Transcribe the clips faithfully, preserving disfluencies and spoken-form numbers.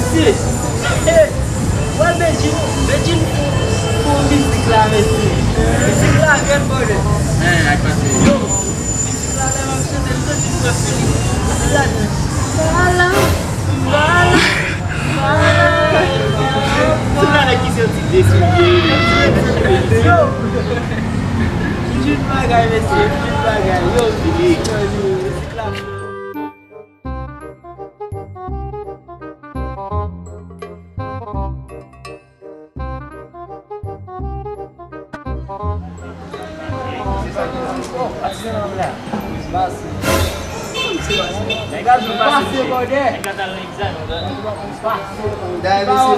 Mesye, hey, wè Bedjine, Bedjine fè yon mizik la, mesye. Mizik la, gèt bòdè. Yo, mizik la, lè m ap chante, m santi m pran fini. Gade. Vala, vala, vala. Tout la nèg ki se yon ti desi. Yo, jis bagay, mesye, jis bagay. Yo, mizik la. Dayè mesye,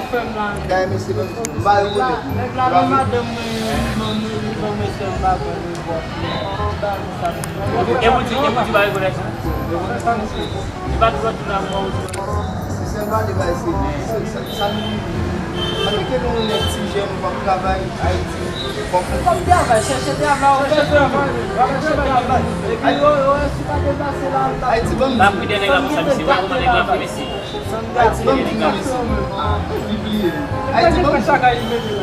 dayè mesye, m pa rekonèt. Nèg la nan madanm mwen, li ban mwen, li ban mwen sèl madanm mwen. E pou di, e pou di pa rekonèt. Se sèl pa de bagay, se, se, se, sa nou, antanke nou nèg ti jèn, w ap travay Ayiti, w ap travay, chèche travay, w ap chèche travay, w ap chèche travay. Epi yo, yo, si pa deplase la, Ayiti, ban m di nou, Ayiti, ban m di nou, mesye. Ayiti, ban m di nou, mesye.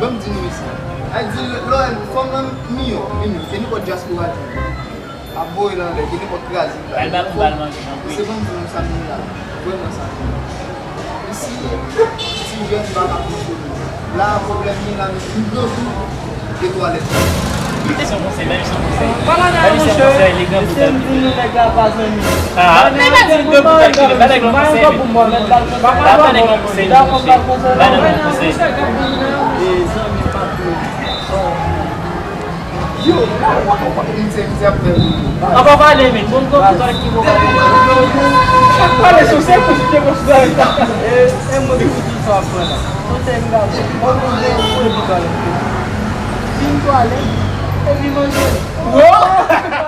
Ban m di nou, mesye. Ayiti, lè, lè, fòm nan miyò, miyò, ke nenpòt dyaspora di. Ap voye l anlè, gen nenpòt kraze l la. Al ba pou bal manje nan pye. Se ban m di nou sa nou ye la. Vrèman sa nou ye. Isi, ti jèn pa ka kontwole. La, pwoblèm ni la, ni nan tou, de twalèt. Mete son konsèy, ba li son konsèy. Ba li son konsèy, li gen pou fè. Mesye, m di nou nèg la pa zanmi. Ah, men pa di l de pou kalkile, ba nèg la konsèy. Ba nèg la konsèy, mesye. Ba nèg la konsèy. E zanmi pa pou Yo, w ap, w ap, w ap, misye, misye ap fè moun. An pa pale, men. Bon, bon, bon, ki bon. Pale sou se pou se konsidere. E, e mwen ki di sa ap pran la. Konsèy m gade. Mwen konn gen yon pwodui pale. Vin pale. Epi manje. Wo!